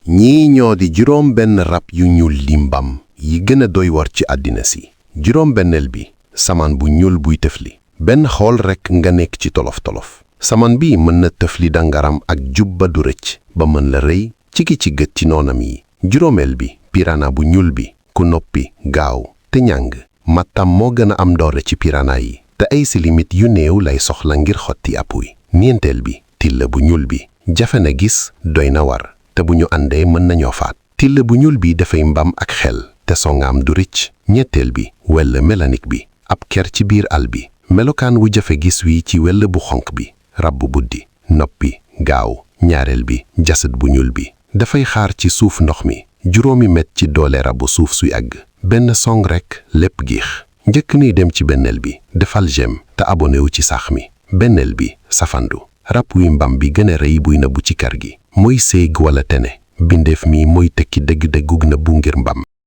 ñii ñoo di juróom benn rab yu ñuul li mbam yi gën a doy war ci àddina si. juróom benneel bi samaan bu ñuul buy tëfli. benn xool rekk nga nekk ci tolof-tolof. samaan bi mën na tëfli dangaram ak jubba du rëcc ba mën la rëy ci gët ci noonam yi. juróomeel bi piranha bu ñuul bi ku noppi gaaw te ñàng. mattam moo gën a am doole ci piranha yi te ay silimit yu néew lay soxla ngir xotti apuy. ñeenteel bi till bu ñuul bi jafe na gis doy na war te bu ñu àndee mën nañoo faat. till bu ñuul bi dafay mbam ak xel te songaam du rëcc. ñetteel bi wëll mélanik bi ab ker ci biir àll bi melokaan wu jafe gis wi ci wëll bu xonq bi. rab bu buddi noppi gaaw. ñaareel bi jasad bu ñuul bi dafay xaar ci suuf ndox mi juróomi met ci doole rabu suuf suy àgg. benn song rekk lépp giix. njëkk ni dem ci benneel bi defal j'aime te abonné wu ci sax mi. benneel bi safandu rab wuy mbam bi gën a rëy buy nëbbu ci kër gi mooy séeg wala tene bindeef mi mooy tekki dëgg-dëggug nëbbu ngir mbam.